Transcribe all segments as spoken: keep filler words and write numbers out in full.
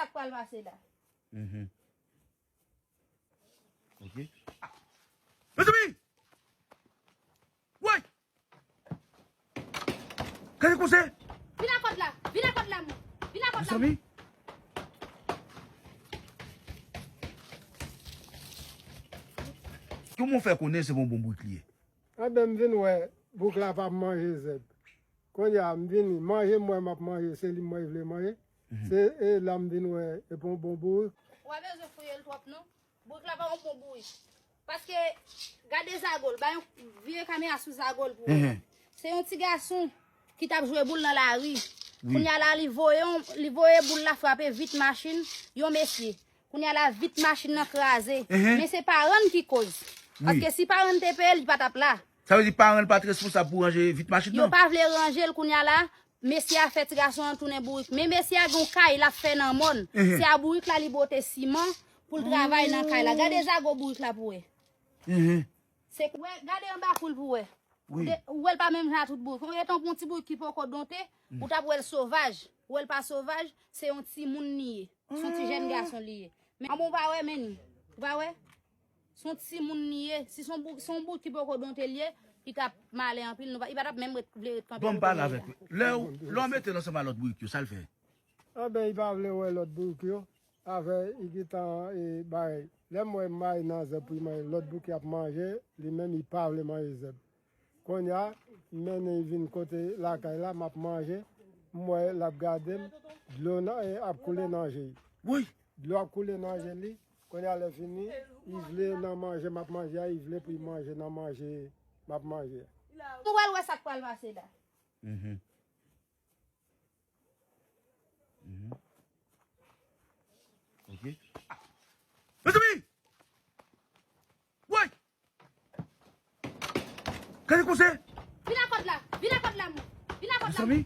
Sa k pral pase la? Mhm. Ok. Mezanmi! Woy! Gade konsa! Vin a kòd la! Vin a kòd la, moun! Vin a kòd la, moun! Mezanmi! Kòman w fè konnen se yon bon bourik li ye? Anben, m vin wè bouk la p ap manje zèb. Kounye a, m vini, manje m wè m ap manje, se li m wè vle manje. Mhm. Se e la m vin wè, e pa yon bon bourik. Ou pa bezwen fouye l twòp, non. Bourik la pa yon bon bourik. Paske, gade zago l, ba yon vire kamera sou zago l pou wè. Mhm. Se yon ti gason ki t ap jwe boul nan lari. Wi. Kounye a la, li voye yon, li voye boul la frape vit machin yon mesye. Kounye a la, vit machin nan kraze. Mhm. Men se paran l ki koz. Wi. Paske si paran l te peye, li pa t ap la. Sa vle di paran l pa t responsab pou ranje vit machin nan? Yo pa vle ranje l kounye a la. Mesye a fè ti gason an tounen bourik. Men mesye a gen yon kay l ap fè nan mòn. Mhm. Se a bourik la li bwote siman pou l travay nan kay la. Gade zago bourik la pou wè. Mhm. Se wè, gade anba kou l pou wè. Wi. Ou wè l pa menm jan a tout bourik. Ou gentan pran yon ti bourik ki poko donte, ou t ap wè l sovaj. Ou wè l pa sovaj, se yon timoun li ye. Se yon ti jèn gason li ye. Men, anben, ou pa wè, men ni. Ou pa wè? Se yon timoun li ye. Si se yon bou-, se yon bourik ki poko donte li ye, li t ap male anpil. Nou pa, li pa t ap menm ret, vle ret kanpe. Bon, m pale avèk ou. Lè w, lè w mete l ansanm a lòt bourik yo, sa l fè? Anben, li pa vle wè lòt bourik yo. Afè, li gentan, e, bay. Lè m wè m bay nan zèb pou li manje, lòt bourik ap manje, li menm li pa vle manje zèb. Kounye a, m mennen li vin kote lakay la, m ap manje, m wè l ap gade m, dlo nan, e, ap koule nan je l. Woy! Dlo ap koule nan je li, kounye a lè fini, li vle nan manje m ap manje a, li vle pou li manje nan manje m ap manje a. Nou pral wè sa k pral pase la. Mhm. Mhm. Ok. Mezanmi! Woy! Gade konsa! Vin a kòd la! Vin a kòd la, moun! Vin a kòd la, moun! Mezanmi!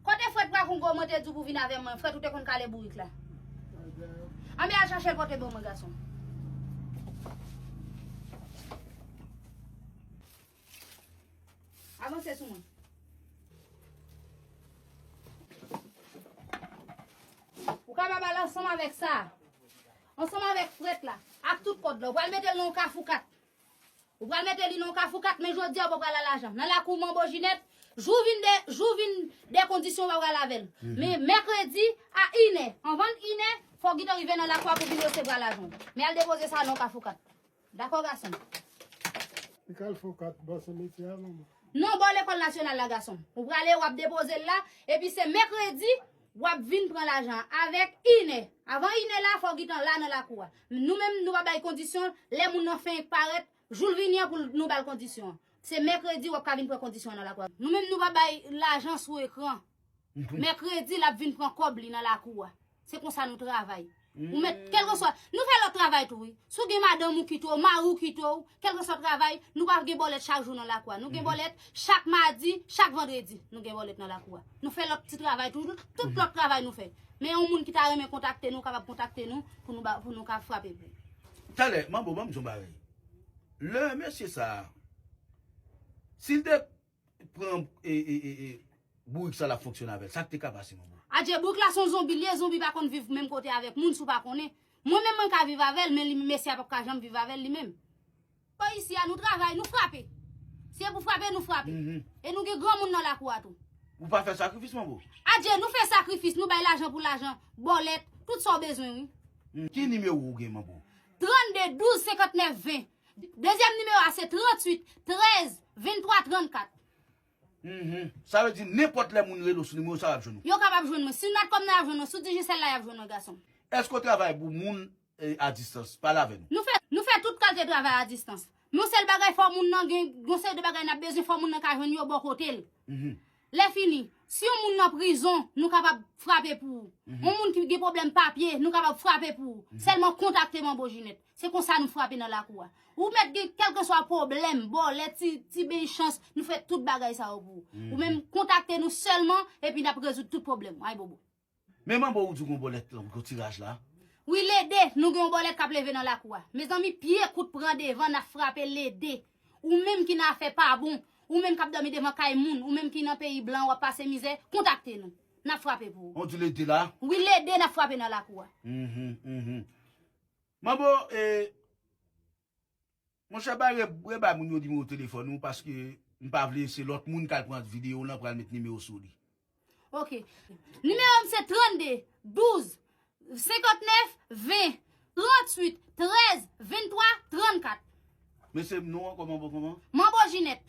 Kote frèt Bwa Kongo mwen te di w pou vin avè mwen? Frèt ou te konn kale bourik la. Anben al chache l pote ban mwen, gason. Avanse sou mwen. Ou kapab al ansanm avèk sa. Ansanm avèk frèt la. Ak tout kòd la. Ou pral mete l nan yon kafou kat. Ou pral mete li nan yon kafou kat, men jodi a ou pa pral al ajan. Nan lakou Manbo Jinèt, jou vin de, jou vin de kondisyon ou pa pral avè l. Mhm. Men mèkredi a inè, anvan inè, fò w gentan rive nan lakou a pou vin resevwa lajan w. Men al depoze sa nan yon kafou kat. Dakò, gason m? Li kafou kat bò simetyè a, manman. Non, bò lekòl nasyonal la, gason m. Ou prale, w ap depoze l la, epi se mèkredi, w ap vin pran lajan an. Avèk inè. Avan inè la, fò w gentan la nan lakou a. Nou menm, nou pa bay kondisyon, lè moun nan fenk parèt, jou l vini an pou nou ba l kondisyon an. Se mèkredi w ap ka vin pran kondisyon an nan lakou a. Nou menm nou pa bay lajan sou ekran. Mhm. Mèkredi l ap vin pran kòb li nan lakou a. Se konsa nou travay. Ou mèt, kèlkeswa, nou fè lòt travay tou, wi. Si w gen madanm ou kite w, mari w kite w, kèlkeswa travay, nou pa gen bòlèt chak jou nan lakou a. Nou gen bòlèt chak madi, chak vandredi, nou gen bòlèt nan lakou a. Nou fè lòt ti travay tou, tout lòt travay nou fè. Men yon moun ki ta renmen kontakte nou, kapab kontakte nou pou nou ba, pou nou ka frape pou. Talè, Manbo, ban m di w yon bagay. Lè mesye sa a, si l te pran, e, e, e, e, bourik sa l ap fonksyone avè l, sa k te ka pase, Manbo? Adje, bourik la se yon zonbi l ye, zonbi pa konn viv menm kote avèk moun, si w pa konnen. Mwen menm, mwen ka viv avè l, men li, mesye a p ap ka janm viv avè l li menm. Bon, isi a, nou travay, nou frape. Si e pou frape, nou frape. Mhm. E nou gen granmoun nan lakou a tou. Ou pa fè sakrifis, Manbo? Adje, nou fè sakrifis, nou bay lajan pou lajan, bòlèt, tout sa w bezwen, wi. Mhm. Ki nimewo ou gen, Manbo? Trannde douz senkantnèf ven. Dezyèm nimewo a se tranntuit trèz venntwa trannkat. Mhm. Sa vle di nenpòt lè moun rele w sou nimewo sa, y ap jwenn ou? Yo kapab jwenn mwen. Si Natcom nan y ap jwenn mwen, sou Digicel la y ap jwenn mwen, gason m. Èske w travay pou moun, e, a distans? Pale avè nou. Nou fè, nou fè tout kalite travay a distans. Men yon sèl bagay, fò moun nan gen, gen yon seri de bagay n ap bezwen, fò moun nan ka jwenn yo bò kote l. Mhm. Lè fini, si yon moun nan prizon, nou kapab frape pou ou. Mhm. Yon moun ki gen pwoblèm papye, nou kapab frape pou ou. Mhm. Sèlman kontakte Manbo Jinèt. Se konsa nou frape nan lakou a. Ou mèt gen kèlkeswa pwoblèm, bòlèt, ti, ti beny chans, nou fè tout bagay sa yo pou ou. Mhm. Ou menm kontakte nou sèlman, epi n ap rezoud tout pwoblèm ou. Ay bobo. Men Manbo, ou di w gen yon bòlèt nan tiraj la. Wi, lede, nou gen yon bòlèt k ap leve nan lakou a. Mezanmi, pye kout pran devan, n ap frape lede. Ou menm ki nan afè pa bon, ou menm k ap dòmi devan kay moun, ou menm ki nan peyi blan w ap pase mizè, kontakte nou. N ap frape pou ou. On di lede la. Wi, lede n ap frape nan lakou a. Mhm, mhm. Manbo, eh, monchè, bay re, re bay moun yo nimewo telefòn ou paske m pa vle se lòt moun k al pran videyo w lan pral met nimewo sou li. Ok. Nimewo m se trannde, douz, senkantnèf, ven, tranntuit, trèz, venntwa, trannkat. Men se non an kòman bon kòman? Manbo Jinèt.